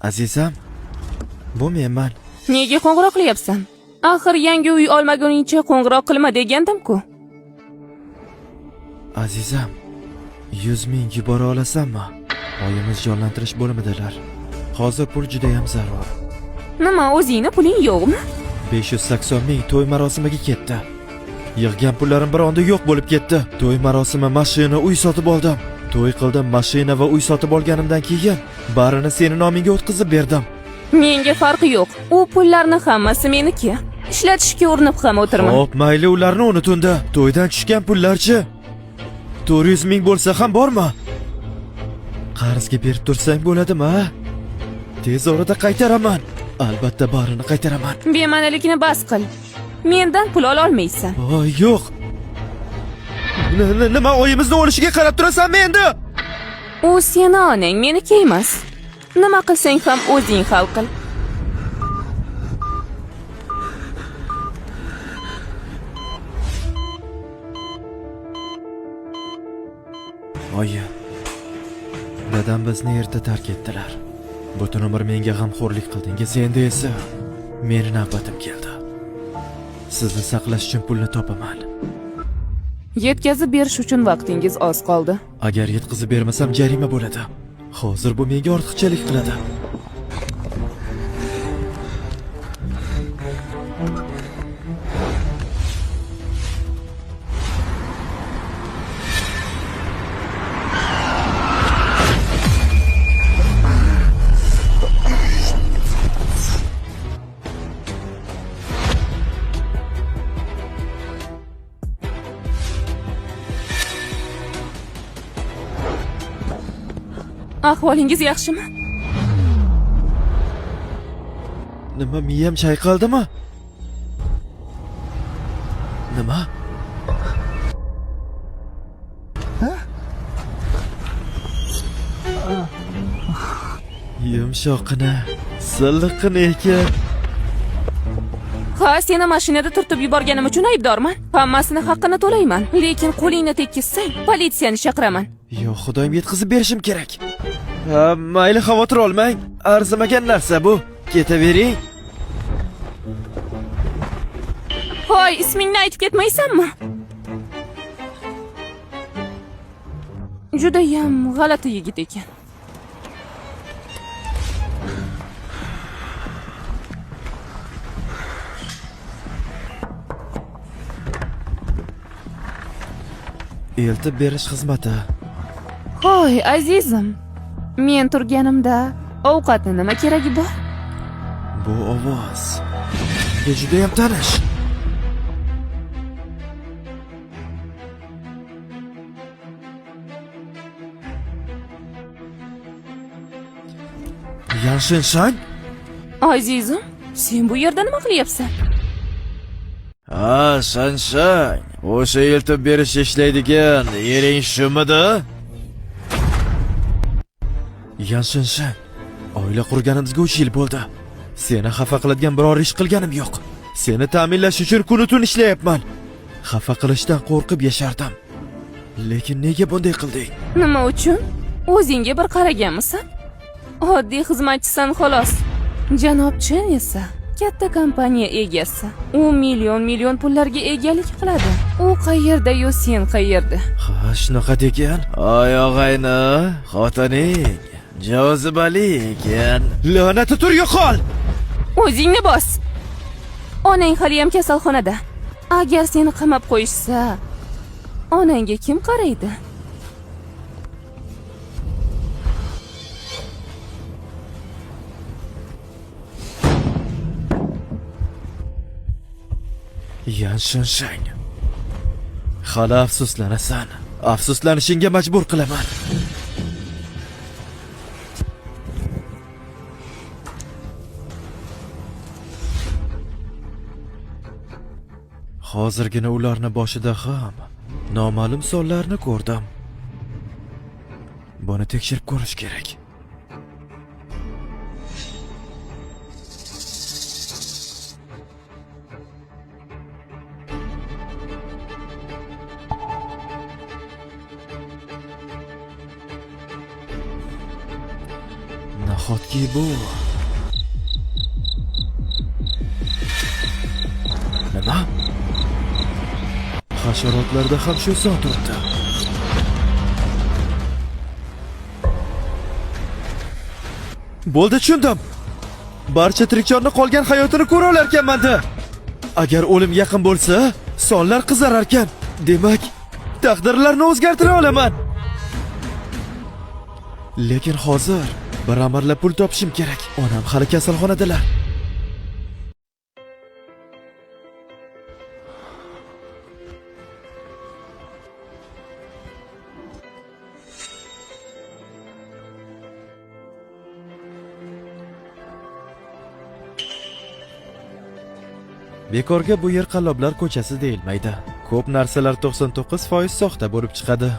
Azizam, bu menman. Nega qo'ng'iroq qilyapsan? Axir yangi uy olmaguningcha qo'ng'iroq qilma degandim-ku. Azizam, 100 ming yubora olasanmi? Oyimiz jonlantirish bo'limidalar. Hozir pul judayam zarur. Nima, o'zingni puling yo'qmi? 580 ming to'y marosimiga ketdi. Yig'gan pullarim bir onda yo'q bo'lib ketdi. To'y marosimi, mashina, uy sotib oldim. To'y qildim, mashina va uy sotib olganimdan keyin barini seni nomingga o'tkazib berdim. Menga farqi yo'q. U pullarni hammasi meniki. Ishlatishga urinib ham o'tirma. Xo'p, mayli ularni unut unda. To'ydan tushgan pullarchi? 400 ming bo'lsa ham bormi? Qarzga berib tursang bo'ladimi, a? Tez orada qaytaraman. Albatta barini qaytaraman. Bema'nilikni bas qil. Mendan pul ola olmaysan. Voy, yo'q. Nima oyimizni o'lishiga qarab turasanmi endi? U seni onang, meniki emas. Nima qilsang ham o'zing hal qil. Oyi. Dadam bizni erta tark etdilar. Butun umr menga g'amxo'rlik qildingiz, endi esa meni navbatim keldi. Sizni saqlash uchun pulni topaman. Yetkazib berish uchun vaqtingiz oz qoldi. Agar yetkazib bermasam jarima bo'ladi. Hozir bu menga ortiqchalik qiladi. Ahvolingiz yaxshimi? Nima miyam chayqaldimi? Nima? Yumshoqqina, silliqqina ekan. Ha, seni mashinada turtib yuborganim uchun aybdorman. Hammasini haqqini to'layman. Lekin qo'lingni tekkizsang, politsiyani chaqiraman. Yo'q, xudoyim yetkazib berishim kerak. Ha, mayli xavotir olmang. Arzimagan narsa bu. Ketavering. Hoy, ismingni aytib ketmaysanmi? Judayam g'alati yigit ekan. Eltib berish xizmati. Hoy, azizim. Men turganimda ovqatni nima keragi bor? Bu ovoz menga judayam tanish. Yan Shinshan? Azizim, sen bu yerda nima qilyapsan? Ha, Shanshan. O'sha eltib berish ishlaydigan ering shumidi? Yan Shinshan, oila qurganimizga 3 yil bo'ldi. Seni xafa qiladigan biror ish qilganim yo'q. Seni ta'minlash uchun kunu tun ishlayapman. Xafa qilishdan qo'rqib yashardim. Lekin nega bunday qilding? Nima uchun? O'zingga bir qaraganmisan? Oddiy xizmatchisan xolos. Janob Chen esa katta kompaniya egasi. U million million pullarga egalik qiladi. U qayerda-yu sen qayerda? Ha, shunaqa degan. Oy og'ayni, xotining jozibali ekan. La'nati tur yo'qol! O'zingni bos. Onang haliyam kasalxonada. Agar seni qamab qo'yishsa, onangga kim qaraydi? Yan Shanshang. Hali afsuslanasan. Afsuslanishingga majbur qilaman. Hozirgina ularni boshida ham noma'lum sonlarni ko'rdim. Buni tekshirib ko'rish kerak. Nahotki bu? Nima? Hasharotlarda ham shu son turibdi. Bo'ldi, tushundim. Barcha tirikchorni qolgan hayotini ko'ra olarkanman-da. Agar o'lim yaqin bo'lsa, sonlar qizararkan. Demak, taqdirlarni o'zgartira olaman. Lekin hozir bir amarlab pul topishim kerak. Onam hali kasalxonadalar. Bekorga bu yer qalloblar ko'chasi deyilmaydi. Ko'p narsalar 99% soxta bo'lib chiqadi.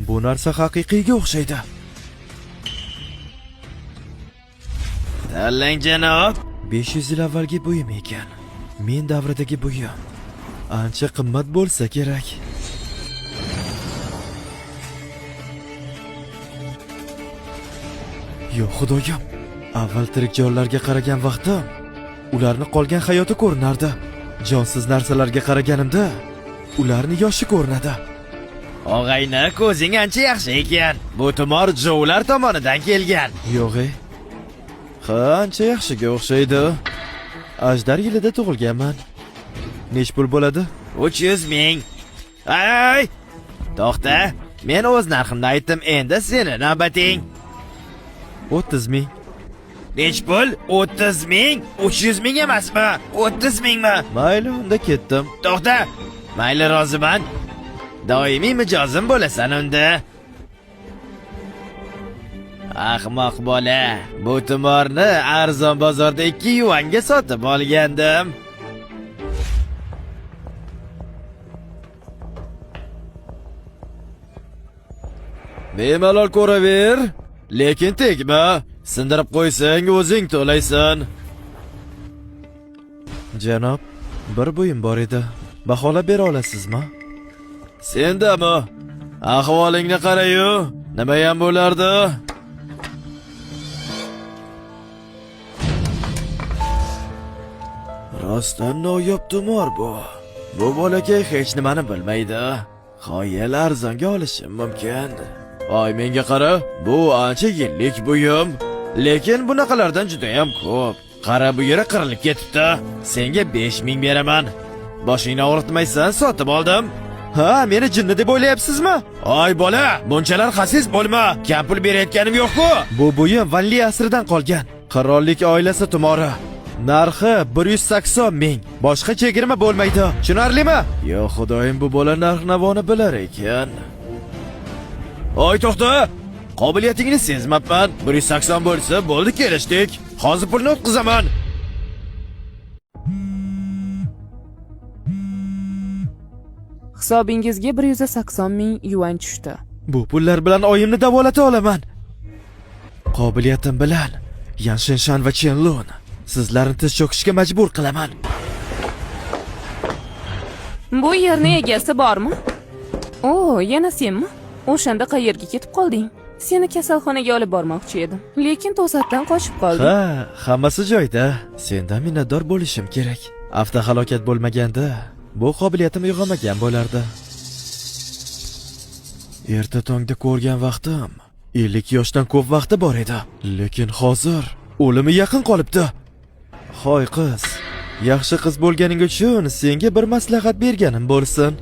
Bu narsa haqiqiyga o'xshaydi. Tanlang janob. 500 yil avvalgi buyum ekan. Men davridagi buyum. Ancha qimmat bo'lsa kerak. Yo xudoyim, avval tirik jonlarga qaragan vaqtim ularni qolgan hayoti ko'rinardi. Jonsiz narsalarga qaraganimda ularni yoshi ko'rinadi. Og'ayni, ko'zing ancha yaxshi ekan. Bu tumor Joular tomonidan kelgan. Yo'q ey. Ha, ancha yaxshiga o'xshaydi. Ajdar yilida tug'ilganman. Nech pul bo'ladi? 300 ming. Ay! To'xta, men o'z narximni aytdim, endi seni navbating. 30 ming. Nech pul? 30 ming? 300 ming emasmi? 30 mingmi? Mayli, unda ketdim. To'xta. Mayli, roziman. Doimiy mijozim bo'lasan unda. Ahmoq bola, bu tumorni arzon bozorda 2 yuanga sotib olgandim. Bemalol ko'raver, lekin tegma. Sindirib qo'ysang o'zing to'laysan. Janob, bir buyum bor edi. Baholab bera olasizmi? Sendami? Ahvolingni qara-yu, nimayam bo'lardi? Rostdan noyob tumor bu. Bu bolakay hech nimani bilmaydi. Qoyil arzonga olishim mumkin. Voy, menga qara, bu ancha yillik buyum. Lekin bunaqalardan juda ham ko'p. Qara, bu yeri qirilib ketibdi. Senga 5000 beraman. Boshingni og'ritmaysan, sotib oldim. Ha, meni jinni deb o'ylayapsizmi? Oy bola, bunchalar xasis bo'lma. Kam pul berayotganim yo'q-ku. Bu buyum Vanli asridan qolgan. Qirollik oilasi tumori. Narxi 180 ming. Boshqa chegirma bo'lmaydi. Tushunarlimi? Yo xudoyim, bu bola narx-navoni bilar ekan. Oy to'xta. Qobiliyatingni sezmabman. 180 bo'lsa, bo'ldi, kelishdik. Hozir pulni o'tkazaman. Hisobingizga 180 ming yuan tushdi. Bu pullar bilan oyimni davolata olaman. Qobiliyatim bilan Yan Shinshan va Chen Lun sizlarni tiz cho'kishga majbur qilaman. Bu yerni egasi bormi? O, yana senmi? O'shanda qayerga ketib qolding? Seni kasalxonaga olib bormoqchi edim, lekin to'satdan qochib qoldim. Ha, hammasi joyida. Sendan minnatdor bo'lishim kerak. Avtohalokat bo'lmaganda bu qobiliyatim uyg'onmagan bo'lardi. Erta tongda ko'rgan vaqtim 50 yoshdan ko'p vaqti bor edi. Lekin hozir o'limi yaqin qolibdi. Hoy qiz, yaxshi qiz bo'lganing uchun senga bir maslahat berganim bo'lsin.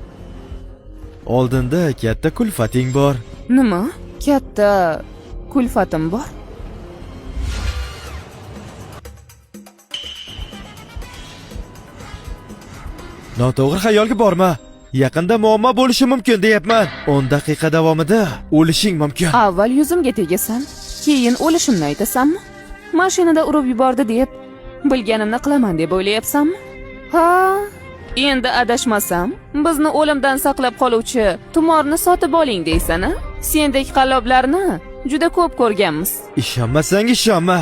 Oldinda katta kulfating bor. Nima? Katta kulfatim bor? Noto'g'ri xayolga borma. Yaqinda muammo bo'lishi mumkin deyapman. 10 daqiqa davomida o'lishing mumkin. Avval yuzimga tegasan, keyin o'lishimni aytasanmi? Mashinada urib yubordi deb bilganimni qilaman deb o'ylayapsanmi? Ha, endi adashmasam, bizni o'limdan saqlab qoluvchi tumorni sotib oling deysan-a? Sendek qalloblarni juda ko'p ko'rganmiz. Ishonmasang ishonma.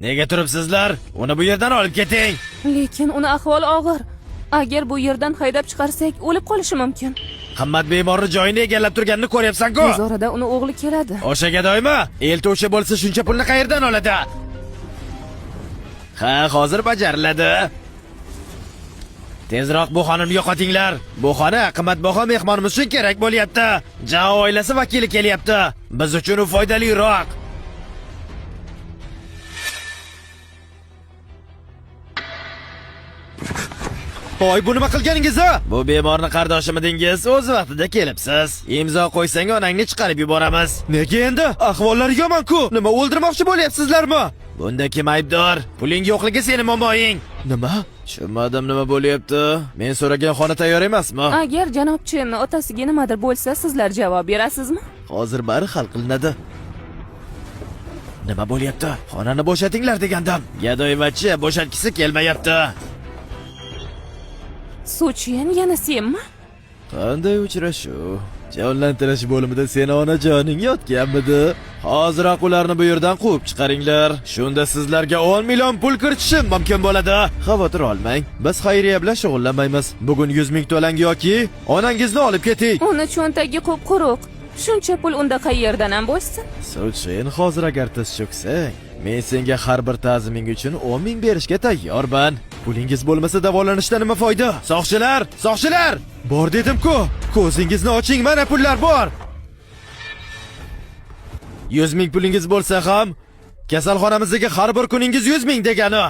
Nega turibsizlar? Uni bu yerdan olib keting. Lekin uni ahvoli og'ir. Agar bu yerdan haydab chiqarsak, o'lib qolishi mumkin. Qimmat bemorni joyini egallab turganini ko'ryapsan-ku. Tez orada uni o'g'li keladi. O'sha gadoymi? Eltuvchi bo'lsa shuncha pulni qayerdan oladi? Ha, hozir bajariladi. Tezroq bu xonani yo'qotinglar. Bu xona qimmatbaho mehmonimiz uchun kerak bo'lyapti. Jao oilasi vakili kelyapti. Biz uchun u foydaliroq. Voy, bu nima qilganingiz a? Bu bemorni qardoshimidingiz, o'z vaqtida kelibsiz. Imzo qo'ysang onangni chiqarib yuboramiz. Nega endi? Ahvollari yomon-ku. Nima o'ldirmoqchi bo'lyapsizlarmi? Bunda kim aybdor? Puling yo'qligi seni muammoing. Nima? Tushunmadim nima bo'lyapti. Men so'ragan xona tayyor emasmi? Agar janob Chenni otasiga nimadir bo'lsa, sizlar javob berasizmi? Hozir bari hal qilinadi. Nima bo'lyapti? Xonani bo'shatinglar degandim. Gadoyvachi bo'shatgisi kelmayapti. Suchen, yana senmi? Qanday uchrashuv? Jonlantirish bo'limida seni onajoning yotganmidi? Hoziroq ularni bu yerdan quvib chiqaringlar. Shunda sizlarga 10 million pul kiritishim mumkin bo'ladi. Xavotir olmang. Biz xayriya bilan shug'ullanmaymiz. Bugun 100 ming to'lang yoki onangizni olib keting. Uni cho'ntagi qup-quruq. Shuncha pul unda qayerdan ham bo'lsin? Suchen, hozir agar tiz cho'ksang, men senga har bir ta'ziming uchun 10 ming berishga tayyorman. Pulingiz bo'lmasa davolanishdan nima foyda? Soqchilar, soqchilar! Bor dedim-ku. Ko'zingizni oching, mana pullar bor. 100 ming pulingiz bo'lsa ham, kasalxonamizdagi har bir kuningiz 100 ming degani.